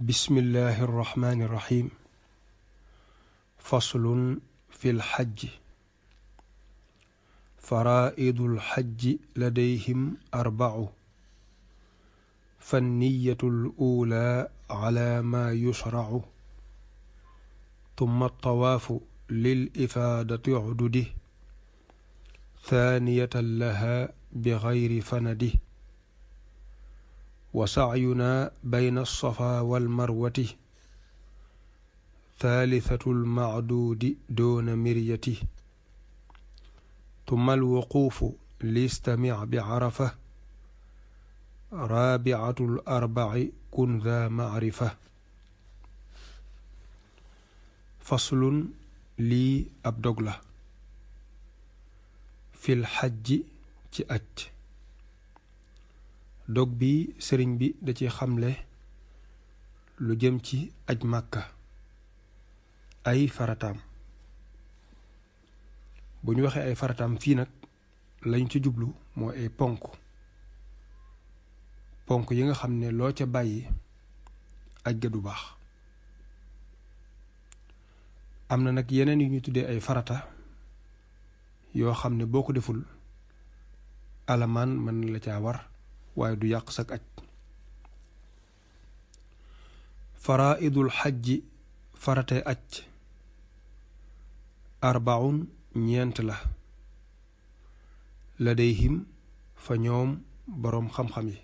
بسم الله الرحمن الرحيم. فصل في الحج. فرائض الحج لديهم 4، فالنية الأولى على ما يشرع، ثم الطواف للإفادة عدده، ثانية لها بغير فنده، وسعينا بين الصفا والمروة، ثالثة المعدود دون مريته، ثم الوقوف ليستمع بعرفة، رابعة الأربع كن ذا معرفة. فصل لي أبدغلا في الحج ci aj. dog bi sëriñ bi da ci xamle lu jëm ci aj màkka ay farataam. bu ñu waxee ay farataam fii nag lañ ci jublu mooy ay ponk yi nga xam ne loo ca bàyyi aj ga du baax. am na nag yeneen yu ñu tuddee ay farata yoo xam ne boo ko deful alamaan mën na la caa war waaye du yàq sak aj. faraidul xajji farate aj 4 ñeent la, ladayhim fa ñoom boroom xam-xam yi.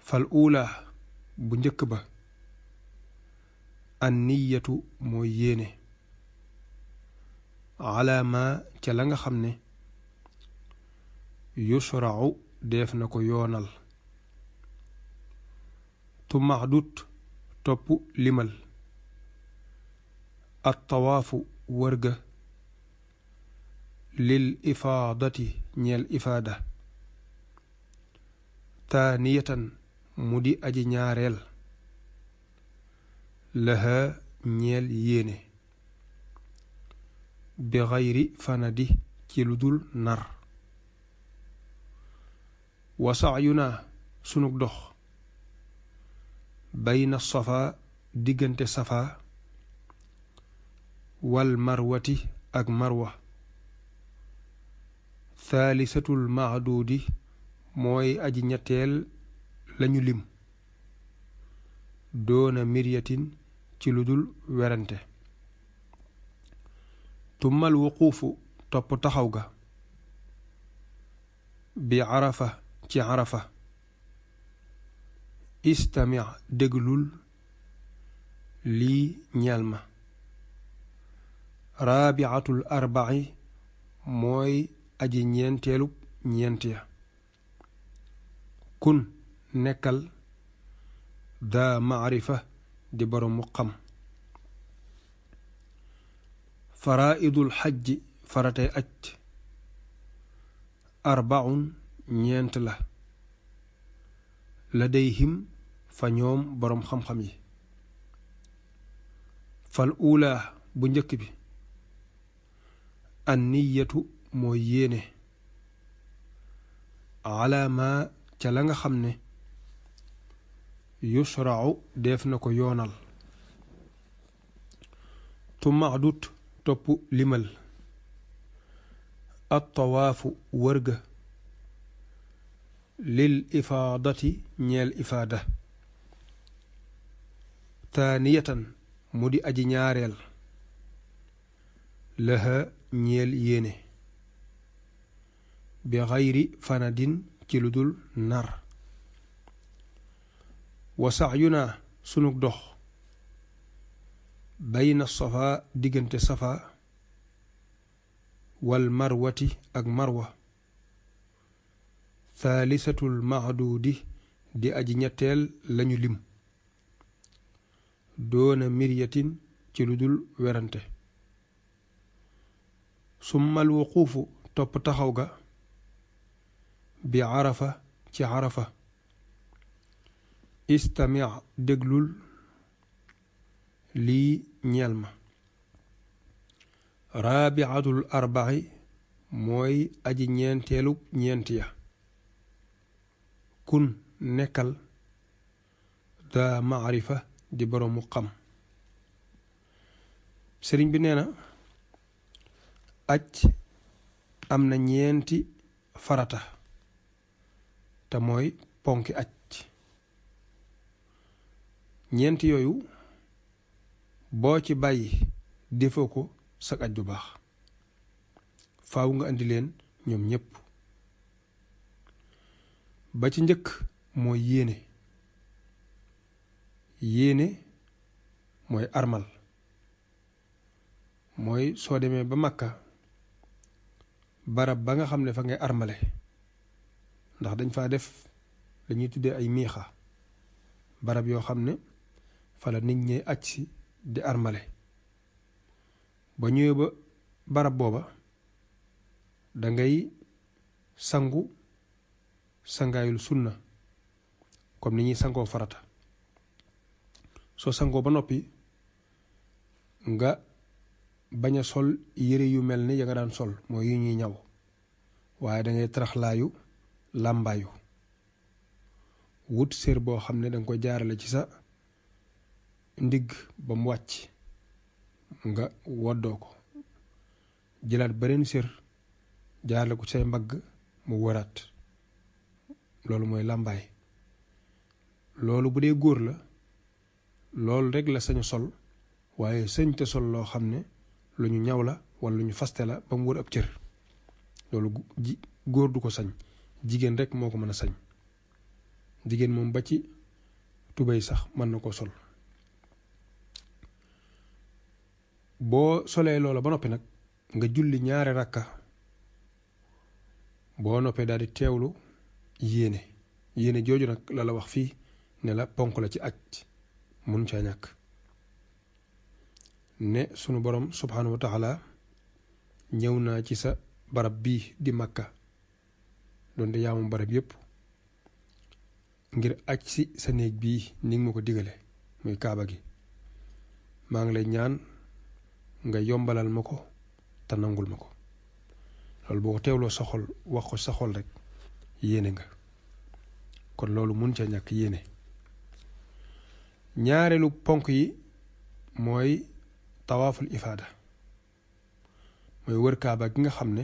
fal uula bu njëkk ba an niyatu mooy yéene, alaama ca la nga xam ne yusra'u def na ko yoonal, tu maxdut topp limal, at tawaafu wërga, lil ifaadati ñeel ifaada, taaniyatan mu di aji ñaareel, laha ñeel yéene, bi xayri fanadi ci lu dul nar. wa saayuna sunug dox, bayna safa diggante safa, wal marwati ak marwa, thaalisatul maaduudi mooy aji ñetteel lañu lim, doona miryatin ci lu dul werante. tummal wuquufu topp taxaw ga, bi arafa ci arafa, istami' déglul lii ñeel ma, raabiatul arba'i mooy aji ñeenteelub ñeent ya, kun nekkal daa maarifa di boroomu xam. faraidul xajji faratay aj 4 ñeent la, ladayhim fa ñoom boroom xam-xam yi. fal uula bu njëkk bi an niyatu mooy yéene, alaama ca la nga xam ne yusra'u def na ko yoonal, tu maxdut topp limal, at tawaafu wërga, lil ifaadati ñeel ifaada, taaniyatan mu di aji ñaareel, laha ñeel yéene, bi xayri fanadin ci lu dul nar. wa saayuna sunug dox, bayna safa diggante safa, wal marwati ak marwa, thaalisatul maaduudi di aji ñetteel lañu lim, doona miryatin ci lu dul werante. summal wuquufu topp taxaw ga, bi arafa ci arafa, istami' déglul lii ñeel ma, raabiatul arba'i mooy aji ñeenteelub ñeent ya, kun nekkal daa maarifa di boroomu xam. sëriñ bi nee na aj am na ñeenti farata te mooy ponki aj. ñeenti yooyu boo ci bàyyi defoo ko sag aj du baax, faaw nga andi leen ñoom ñépp. ba ci njëkk mooy yéene. yéene mooy armal, mooy soo demee ba Makka barab ba nga xam ne fa ngay armale, ndax dañ faa def lañuy tuddee ay miixa, barab yoo xam ne fa la nit ñi aj si di armale. ba ñëwee ba barab booba dangay sangu sangaayul sunna comme ni ñuy sangoo farata. soo sangoo ba noppi nga bañ a sol yére yu mel ni ya nga daan sol, mooy yu ñuy ñaw, waaye dangay taraxlaayu làmbaayu, wut sér boo xam ne danga ko jaarale ci sa ndigg ba mu wàcc, nga woddoo ko, jëlaat beneen sér jaarale ko say mbagg mu wëraat. loolu mooy làmbaay. loolu bu dee góor la loolu rek la sañu sol, waaye sëñ te sol loo xam ne lu ñu ñaw la wala lu ñu faste la ba mu wër ab cër. loolu góor du ko sañ, jigéen rek moo ko mën a sañ. jigéen moom ba ci tubéy sax mën na ko sol. boo solee loola ba noppi nag nga julli 2 rakka. boo noppee daal di teewlu yéene. yéene jooju nag la wax fii ne la ponk la ci aj, mun caa ñàkk. ne sunu borom subhanahu wa taala ñëw naa ci sa barab bii di Makka, doonte yaamu barab yépp, ngir aj si sa néeg bii ni nga ma ko digale muy kaaba gi. maa ngi lay ñaan nga yombalal ma ko te nangul ma ko. loolu boo ko teewloo sa xol wax ko sa xol rek yéene nga. kon loolu mun ca ñàkk yéene. ñaareelu ponk yi mooy tawaaful ifaada, mooy wër kaaba gi nga xam ne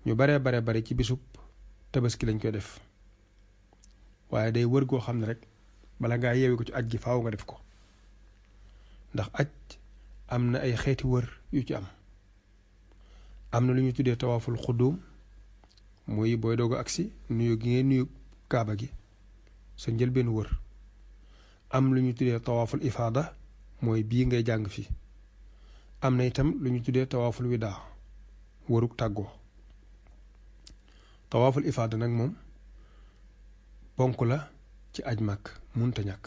ñu bare ci bisub tabaski lañ koy def, waaye day wër goo xam ne rek bala ngaa yeewi ko ci aj gi faaw nga def ko. ndax aj am na ay xeeti wër yu ci am. am na lu ñu tuddee tawaaful xuddum, muy booy doog a agsi nuyu gi ngay nuyu kaaba gi sa njëlbeen wër. am lu ñu tuddee tawaaful ifaada, mooy bii ngay jàng fii. am na itam lu ñu tuddee tawaaful widaa, wëruk tàggoo. tawaaful ifaada nag moom ponk la ci aj màkk, munta ñàkk.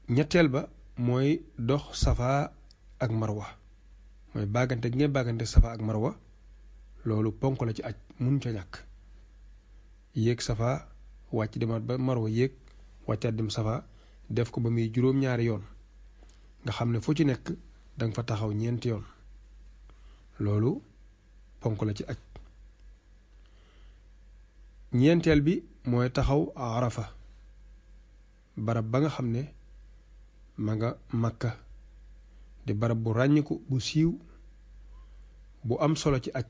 ñetteel ba mooy dox safa ak marwa, mooy baagante gi ngay baagante safa ak marwa. loolu ponk la ci aj, munta ñàkk. yéeg safa wàcc demaat ba marwa, yéeg wàccaat dem safa, def ko ba muy 7 yoon, nga xam ne fu ci nekk danga fa taxaw 4 yoon. loolu ponk la ci aj. ñeenteel bi mooy taxaw arafa, barab ba nga xam ne ma nga Makka, di barab bu ràññiku bu siiw bu am solo ci aj,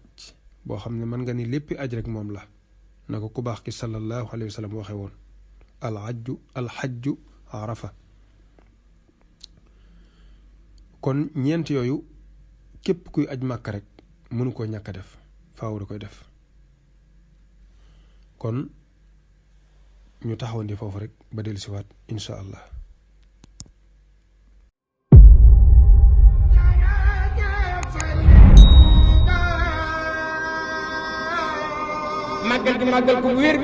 boo xam ne mën nga ni léppi aj rek moom la, na ko ku baax ki sallallahu alayhi wa sallam waxe woon, alxajju arafa. kon ñeent yooyu képp kuy aj Makka rek mënu koo ñàkk a def, faaw da koy def. kon ñu taxawandi foofu rek ba dellusiwaat insha allah. màggal gi màggal ko wér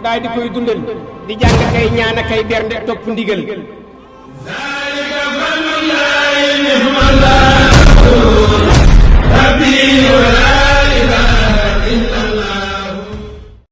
daal di koy dundal di jàng kay ñaan kay bernde topp ndigal. zalika fadlullahi ni'mal